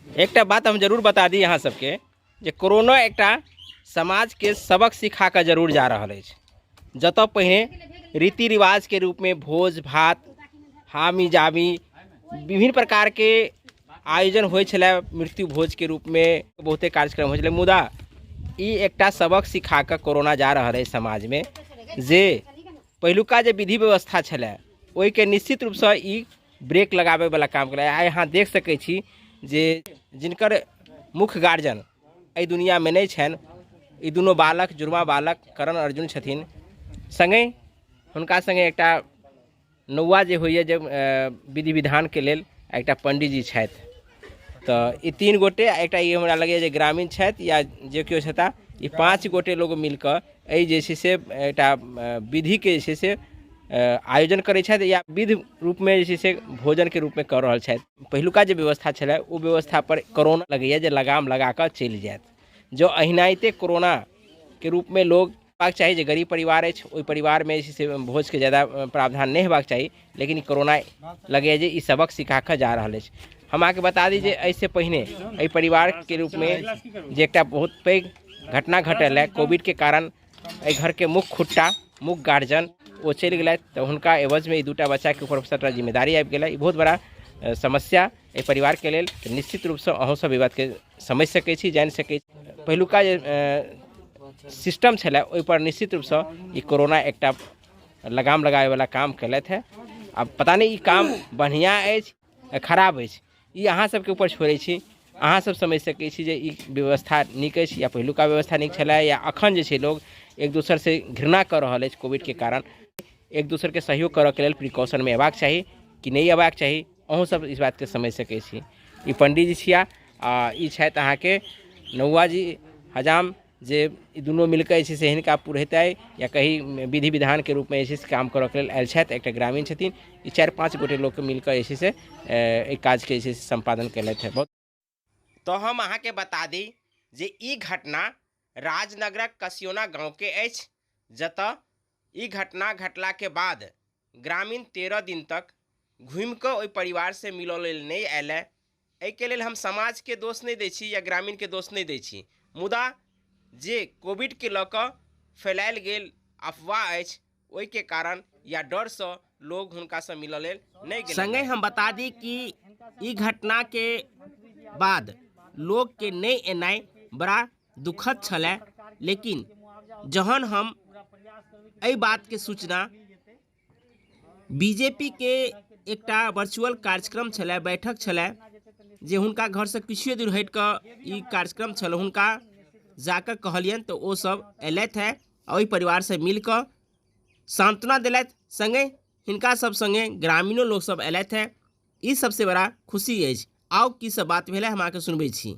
एकटा बात हम जरूर बता दी अहाँ सबके जे कोरोना एकटा समाजके सबक सिखा कऽ जरूर जा रहल अछि। जतऽ पहिने रीति रिवाजके रूपमे भोज भात हामी जामी विभिन्न प्रकारके आयोजन होइ छलै, मृत्यु भोजके रूपमे बहुते कार्यक्रम होइ छलै, मुदा ई एकटा सबक सिखा कऽ कोरोना जा रहल अछि समाजमे जे पहिलुका जे विधि व्यवस्था छलै ओहिके निश्चित रूपसँ ई ब्रेक लगाबैवला काम केलक। आइ अहाँ देख सकै छी जे जिनकर मुख्य गार्जियन एहि दुनिआँमे नहि छनि, ई दुनू बालक जुड़वा बालक करण अर्जुन छथिन। सङ्गहि हुनका सङ्गे एकटा नौआ जे होइए जे विधि विधानके लेल एकटा पंडीजी छथि। तऽ ई तीन गोटे आ एकटा ई हमरा लगैए जे ग्रामीण छथि या जे केओ छथि, ई 5 गोटे लोग मिलकऽ एहि जे छै से एकटा विधिके जे छै से आयोजन करै छथि या विधि रूपमे जे छै से भोजनके रूपमे कऽ रहल छथि। पहिलुका जे व्यवस्था छलै ओ व्यवस्थापर कोरोना लगैए जे लगाम लगा कऽ चलि जायत। जँ एनाहिते कोरोनाके रूपमे लोग हेबाक चाही जे गरीब परिवार अछि ओहि परिवारमे जे छै से भोजके ज्यादा प्रावधान नहि हेबाक चाही, लेकिन कोरोना लगैए जे ई सबक सिखा कऽ जा रहल अछि। हम अहाँके बता दी जे एहिसँ पहिने एहि परिवारके रूपमे जे एकटा बहुत पैघ घटना घटल है कोविडके कारण, एहि घरके मुख्य खुट्टा मुख्य गार्जियन ओ चलि गेलथि, तऽ हुनका एवजमे ई दूटा बच्चाके ऊपर सबटा जिम्मेदारी आबि गेलै। ई बहुत बड़ा समस्या एहि परिवारके लेल। निश्चित रूपसँ अहूँ सब ई बातके समझि सकै छी, जानि सकै छी। पहिलुका जे सिस्टम छलै ओहिपर निश्चित रूपसँ ई कोरोना एकटा लगाम लगाबैवला काम केलथि हेँ। आब पता नहि ई काम बढ़िआँ अछि खराब अछि, ई अहाँ सबके ऊपर छोड़ै छी। अहाँ सब समझि सकै छी जे ई व्यवस्था नीक अछि या पहिलुका व्यवस्था नीक छलै या अखन जे छै लोग एक दोसरसँ घृणा कऽ रहल अछि कोविडके कारण। एक दोसरके सहयोग करऽके लेल प्रिकॉशनमे अयबाक चाही कि नहि अयबाक चाही, अहूँ सब इस बातके समझि सकै छी। ई पंडीजी छिया आ ई छथि अहाँके नौआ जी हजाम, जे ई दुनू मिलकऽ जे छै से हिनका पुरहितै या कही विधि विधानके रूपमे जे छै से काम करऽके लेल आयल छथि। एकटा ग्रामीण छथिन। ई 4-5 गोटे लोकके मिलकऽ जे छै से एहि काजके जे छै से सम्पादन केलथि हेँ। बहुत तऽ हम अहाँके बता दी जे ई घटना राजनगरक कसियोना गाँवके अछि, जतऽ ई घटना घटलाके बाद ग्रामीण 13 दिन तक घुमिकऽ ओहि परिवारसँ मिलऽ लेल नहि आयल। एहिके लेल हम समाजके दोष नहि दै छी या ग्रामीणके दोष नहि दै छी, मुदा जे कोविडके लऽ कऽ फैलायल गेल अफवाह अछि ओहिके कारण या डरसँ लोग हुनकासँ मिलऽ लेल नहि गेल। संगहि हम बता दी कि ई घटनाके बाद लोकके नहि एनाइ बड़ा दुखद छलै, लेकिन जहन हम एहि बातके सूचना बीजेपी के एकटा वर्चुअल कार्यक्रम छलै, बैठक छलै, जे हुनका घरसँ किछुए दूर हटि कऽ ई कार्यक्रम छल, हुनका जाकऽ कहलियनि तऽ ओ सब अयलथि हेँ आ ओहि परिवारसँ मिल कऽ सान्त्वना देलथि। सङ्गे हिनका सब सङ्गे ग्रामीणो लोक सब अयलथि हेँ। ई सबसँ बड़ा खुशी अछि। आउ की सब बात भेलै हम अहाँके सुनबै छी।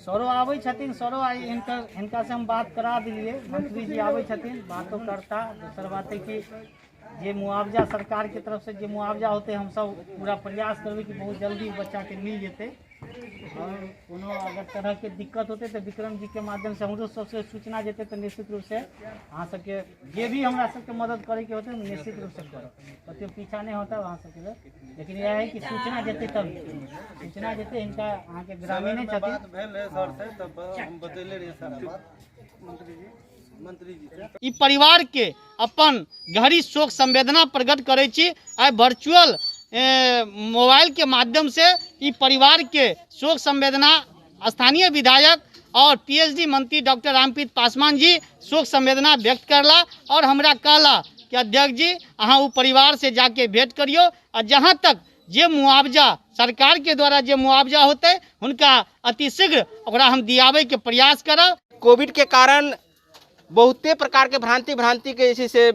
सरो आबै छथिन, सरो आइ हिनका से हम बात करा देलियै। मंत्री जी आबै छथिन, बातो करता। दोसर बात है कि जे मुआवजा सरकार के तरफ से जे मुआवजा होते हम सब पूरा प्रयास करबै कि बहुत जल्दी बच्चा के मिल जेतै। और कोनो अगर तरह के दिक्कत होते तो विक्रम जी के माध्यम से हमरो सबसे सूचना जेतै तऽ निश्चित रूप से अहाँ सबके जे भी हमरा सबके मदद करैके होतै हम निश्चित रूप से करब, कतौ पीछा नहि होता अहाँ सबके लेल। लेकिन इएह है कि सूचना जेतै तब सूचना जेतै। हिनका अहाँके ग्रामीणे छथिन। बात भेल रहै सर से तब हम बतेले रहियै सारा बात मंत्री जी से। ई परिवार के अपन गहरी शोक संवेदना प्रकट करै छी। आइ वर्चुअल मोबाइल के माध्यम से ई परिवार के शोक संवेदना स्थानीय विधायक और पीएचडी मंत्री डॉक्टर रामप्रीत पासवान जी शोक संवेदना व्यक्त करला और हमरा कहला कि अध्यक्ष जी अहाँ ओ परिवार से जाके भेंट करियो आ जहाँ तक जे मुआवजा सरकार के द्वारा जे मुआवजा होतै हुनका अतिशीघ्र ओकरा हम दियाबै के प्रयास करब। कोविड के कारण बहुते प्रकार के भ्रांति भ्रांति के जे छै से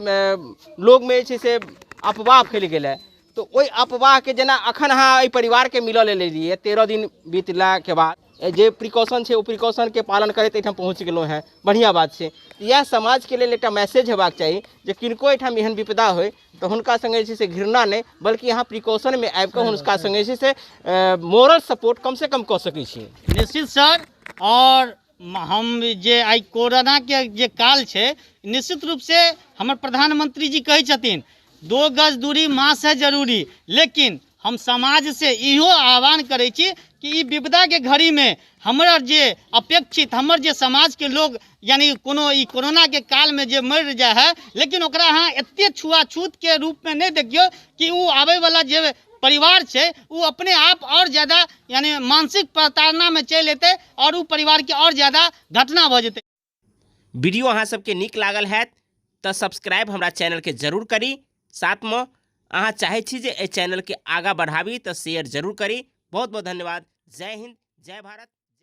लोग में जे छै से अफवाह फैल गेलै, तऽ ओहि अफवाह के जेना अखन अहाँ एहि परिवार के मिलऽ लेल एलियै 13 दिन बीतला के बाद जे प्रिकॉशन छै ओ प्रिकॉशन के पालन करैत एहिठाम पहुँच गेलहुँ हेँ, बढ़िआँ बात छै। इएह समाजके लेल एकटा मैसेज हेबाक चाही जे किनको एहिठाम एहन विपदा होइ तऽ हुनका सङ्गे जे छै से घृणा नहि, बल्कि अहाँ प्रिकॉशनमे आबि कऽ हुनका सङ्गे जे छै से मोरल सपोर्ट कमसँ कम कऽ सकै छी। निश्चित सर, और हम जे आइ कोरोनाके जे काल छै निश्चित रूपसँ हमर प्रधानमंत्री जी कहै छथिन 2 गज दूरी माँ से जरूरी, लेकिन हम समाजसँ इहो आह्वान करै छी कि ई विपदाके घड़ीमे हमर जे अपेक्षित हमर जे समाजके लोग यानी कोनो ई कोरोनाके कालमे जे मरि जाइ है, लेकिन ओकरा अहाँ एतेक छुआछूतके रूपमे नहि देखियौ कि ओ आबैवला जे परिवार छै ओ अपने आप आओर ज्यादा यानी मानसिक प्रताड़नामे चलि एतै आओर ओ परिवारके आओर ज्यादा घटना भऽ जेतै। वीडियो अहाँ सबके नीक लागल हैत तऽ सब्सक्राइब हमरा चैनलके जरूर करी। साथमे अहाँ चाहै छी जे एहि चैनलके आगाँ बढ़ाबी तऽ शेयर जरूर करी। बहुत बहुत धन्यवाद। जय हिंद, जय भारत।